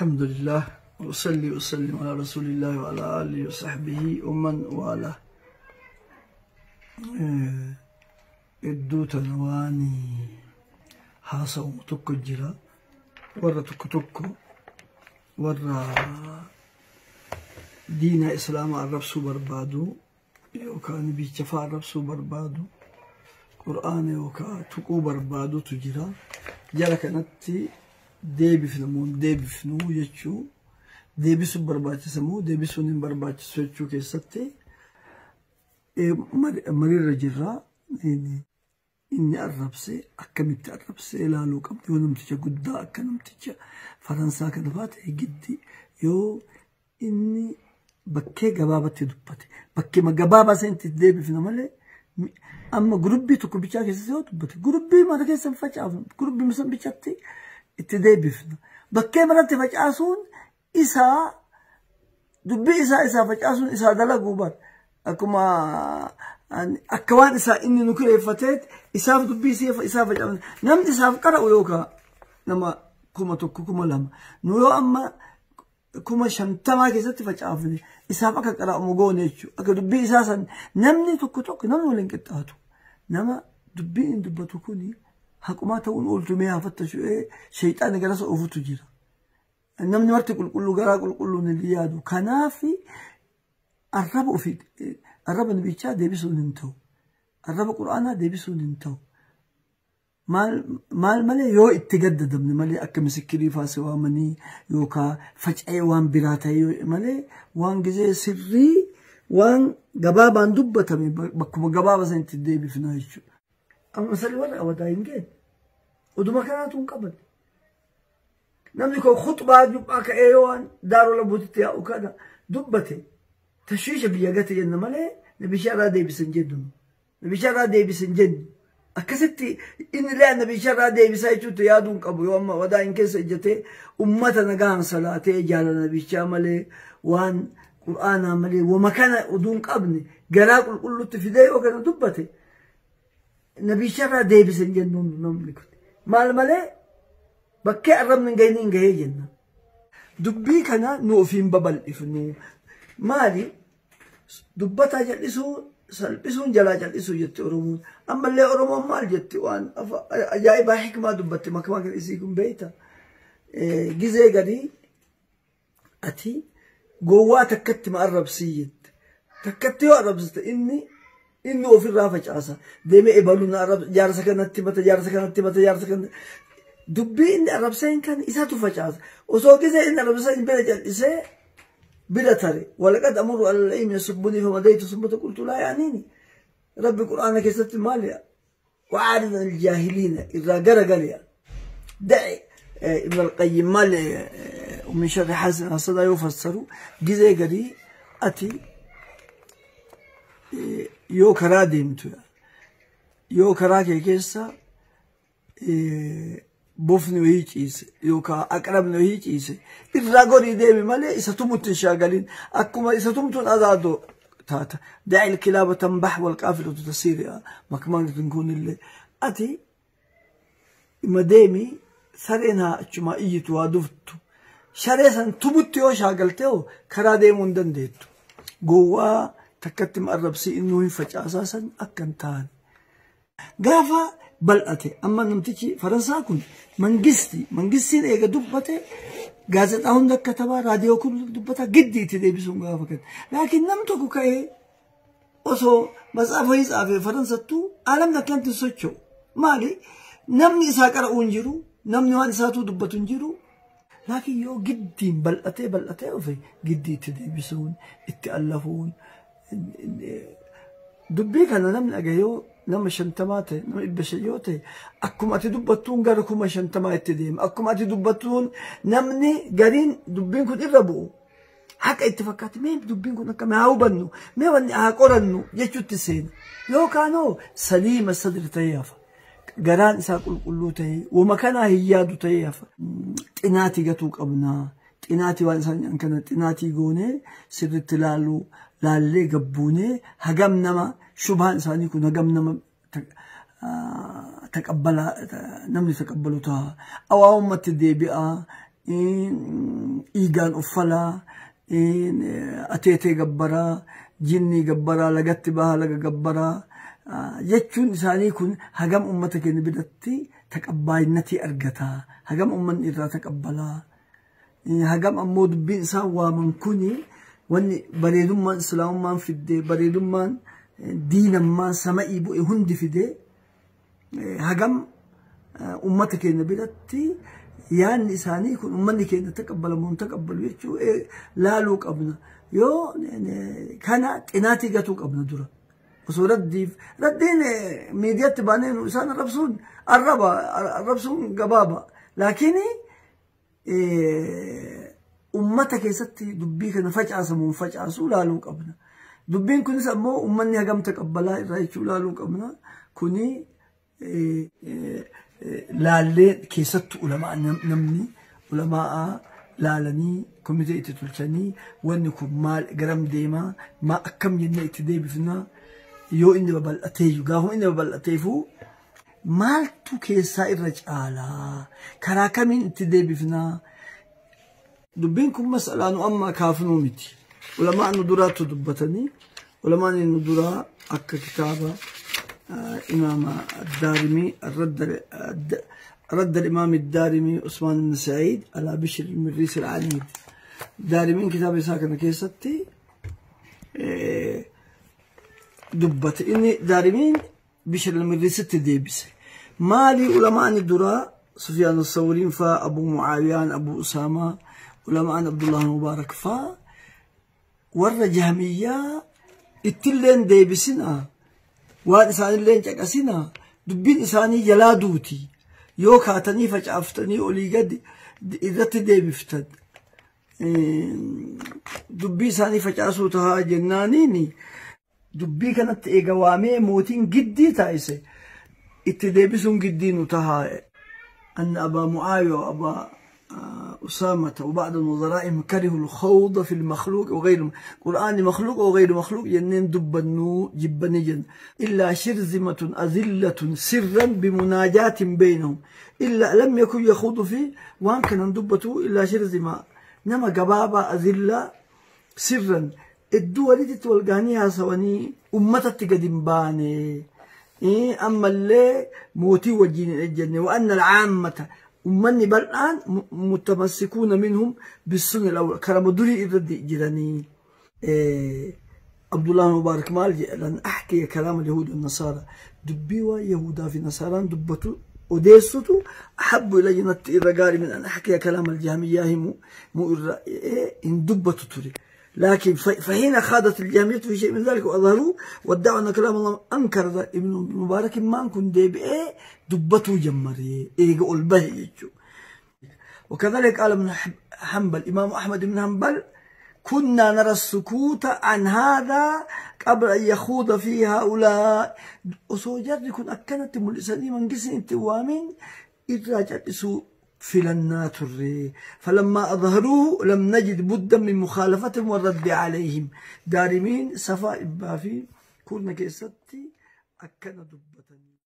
الحمد لله وأصلي وأسلم على رسول الله وعلى آله وصحبه ومن والاه. Iddoo tana waan haasa'umu tokko jira. Warra tokko tokko warra diina islaamaa arrabsuu barbaadu yookaan bicha fa'aa arrabsuu barbaadu, qur'aana yookaan tuquu barbaadutu jira. Jara kanatti deebifna moo hin deebifnu jechuu, deebisuun barbaachisa moo deebisuun hin barbaachisu jechuu keessatti mariirra jirra. Inni arrabsee akkamitti arrabsee ilaaluu qabna. Yoo namticha guddaa akka namticha Faransaa kana fa'aa ta'e giddi, yoo inni bakkee gabaabatti dubbate bakkee gabaabaa sanitti deebifna malee, amma gurubbii tokko bichaa keessatti yoo dubbate gurubbii mara keessa hin facaafnu, gurubbii san bichatti itti deebifna. Bakkee maratti facaasuun isaa dubbii isaa isaa facaasuun isaa dalaguu bar akkuma akka waan isaa inni nu kireeffateet isaaf dubbii isaa facaafna. Namni isaaf qara'u yookaan nama 1000, 2000, nu yoo amma 50,000 keessatti facaafne isaaf akka qara'amu goone jechuudha. Akka dubbii isaa san namni tokko tokko namni waliin qixxaatu. Nama dubbiin hin dubbatu kuni haqumaa ta'uun ooltu mee haa fattashu, sheexaanni garasa oofutu jira. Namni marti qulqulluu garaa qulqulluun hin yaadu. Kanaaf arraba ofii arraba nabichaa deebisuun hin ta'u. Arraba qura'aanaa deebisuun hin ta'u. Maal malee yoo itti gaddadamne malee, akka misikirii faase waamanii yookaan faca'ee waan biraa ta'e malee, waan gizee sirrii waan gabaabaan dubbatame bakkuma gabaabaa sanitti deebifna jechuudha. Amma masali warra awadaa hin geenye. Oduma kanaatu hin qaban. Namni kun khutbaa jum'aa ka'ee yoo waan daaroo labuutitti yaa'u kana dubbate tashwiisha biyya gate jenna malee nabisha irraa deebisan jennu. Nabisha irraa deebisan jennu. Akkasitti inni illee nabisha irraa deebisaa jechuutti yaaduu hin qabu. Yoo amma wadaa hin keessa ejjatee ummata nagaan salaatee jaalala nabichaa malee waan qur'aanaa malee wama kana oduu hin qabne garaa qulqulluutti fidee yoo kana dubbate nabisha irraa deebisan jennu namni kun. Maal malee bakkee arrabni hin gahin hin gahee jenna. Dubbii kana nu ofiin babal'ifnu. Maali? Dubbataa jal'isuu salphisuun jalaa jal'isuu jetti Oromoon. Ammallee Oromoon maal jetti? Waan ajaa'ibaa hikmaa dubbatti makmaa kan isii kun beeyta. Gizee gadii ati gowwaa takkatti ma arrabsii jette. Takkatti yoo arrabsite inni ofirraa facaasa. Deemee ebaluun jaarsa kanatti mata, jaarsa kanatti mata, jaarsa kanatti. Dubbii inni arrabseen kan isatu facaasa. Osoo gizee inni arrabseen bira jal'isee bira tare. Walaqad amuru alal-ilmi yasubbuni famadaytu subbata qultu laa yaaniini. Rabbi qur'aana keessatti maal jedha? Wa'aaridan al-jaahiliina irraa gara galiya. Da'i Ibn al-Qayyim maal min sharri hasin hasadaa yoo fassaru, gizee gadii ati yoo karaa deemtu, yoo karaa kee keessa bofni wayii ciise yookaan aqrabni wayii ciise, irraa gorii deemi malee isa tumutti hin shaagalin. Akkuma isa tumtuun azaadoo taata. Daa'il kilaaba tanbax wal qaafilatu tasiiri makmaan kun illee ati ima deemi, sareen haa achumaa iyyitu haa duftu. Sharee san tumutti yoo shaagaltee hoo karaa deemuu hin dandeettu. Gowwaa takkatti arrabsii innuu hin facaasaa san akka hin taane. Gaafa bal'ate amma namtichi Faransaa kun mangistiin eega dubbate gaazexaa hunda katabaa, raadiyoo kun dubbata, giddi itti deebisuun gaafa kan. Laakiin nam tokko ka'ee osoo matsaafa wayii tsaafee Faransattuu alamni akkanatti socho'u. Maali? Namni isaa qara'uu hin jiru, namni waan isaatuu dubbatu hin jiru. Laakiin yoo giddiin bal'atee bal'atee dhufe giddii itti deebisuun itti allafuun dubbii kana namni dhagaye yoo nama 50 ta'e, nama 500 yoo ta'e, akkuma ati dubbattuun gara 50,000 itti deema. Akkuma ati dubbattuun namni gariin dubbiin kun irra bu'u haqa itti fakkaate, mee dubbiin kun akkami haa hubannu, mee wanni haa qorannu jechuutti seena. Yookaan hoo saliima sadri ta'ee hafa. Garaan isaa qulqulluu ta'ee wama kanaa hin yaadu ta'ee hafa. Xinaatii gatuu qabnaa. Xinaatii waan isaan kana xinaatii goonee sirriitti ilaaluu laallee gabbuunee hagam nama shubhaan isaanii kun hagam nama taqabbalaa namni taqabbalu ta'a. Awaamumatti deebi'aa. Dhiigaan uffalaa, ateetee gabbaraa, jinnii gabbaraa, lagatti bahaa laga gabbaraa jechuun isaanii kun hagam ummata keenya biratti taqabbaayinatii argataa, hagam ummanni irraa taqabbalaa, hagam ammoo dubbiin isaan waaman kuni wanni bareedummaan islaamummaan fiddee, bareedummaan diinammaa sama'ii bu'e hundi fidee hagam ummata keenya biratti yaanni isaanii kun ummanni keenya taqabbalamu hin taqabbalu jechuu laaluu qabna. Yoo kana xinaatii gatuu qabna dura. Osoo raddiif raddiin miidiyaatti baanee isaan arrabsuun arraba arrabsuun gabaaba. Laakiin ummata keessatti dubbii kana facaasamuun facaasuu laaluu qabna. Dubbiin kunis ammoo ummanni hagam taqabbalaa irraa jechuu laaluu qabna. Kuni laallee keessattuu ulamaa namni ulamaa laalanii komitee itti tolchanii wanni kun maal garam deemaa maa akkam jennee itti deebifnaa yoo inni babal'ateeyyu gaafuma inni babal'ateefuu maaltu keessaa irra caalaa karaa kamiin itti deebifnaa. Dubbiin kun masalaa nu amma kaafnuu miti. Ulamaan nu duraattu dubbatanii ulamaan nu duraa akka kitaaba إمام الدارمي رد الإمام الدارمي عثمان بن سعيد على بشر المريسي العنيد. دارمين كتاب ساكن كيستي دبت إني دارمين بشر المريسي تديبس مالي علماء الدراء سفيان الثوري فا أبو معاويان أبو أسامة علماء عبد الله المبارك فا ور جهمية التلين ديبسنا waan isaanillee caqasinaa dubbiin isaanii jalaa duuti yoo kaatanii facaaftanii olii gadi irratti deebiftan dubbii isaanii facaasuu tahaa jennaaniin dubbii kanatti eega waamee mootiin giddii taa'ise itti deebisuun giddii nu tahaa. أن أبا معاوية وأبا أسامة وبعض نظرائهم كرهوا الخوض في المخلوق وغير القرآن مخلوق وغير مخلوق ينين دبنو جبنيا إلا شرذمة أذلة سرا بمناجاة بينهم إلا لم يكن يخوض فيه وان كان دبته إلا شرذمة نما قبابة أذلة سرا الدول تتولقانيها سواني أمتت قدم باني إيه أما اللي موتي وجين الجنة وأن العامة أمني بالآن متمسكون منهم بالسنة الأول كرم دري إرد جيراني. إيه عبد الله المبارك مال لن أحكي كلام اليهود والنصارى دبيوا يهودا في نصارى دبتو أوديستو أحب إلي نت إرقاري من أن أحكي كلام الجهمية مو إيه إن دبتو تري. لكن فحين خاضت الجهمية في شيء من ذلك وأظهروا وادعوا أن كلام الله أنكر ابن المبارك ما كن دي بإيه دبته جمري إيه قول به. وكذلك قال ابن حنبل إمام أحمد بن حنبل كنا نرى السكوت عن هذا قبل أن يخوض فيه هؤلاء أصوجر يكون أكنت ملساني من قسن التوامين إراجع سوء فلنا تري فلما أظهروه لم نجد بدا من مخالفتهم والرد عليهم. دارمين صفاء إبافي كنا كيستي أكن دبتني.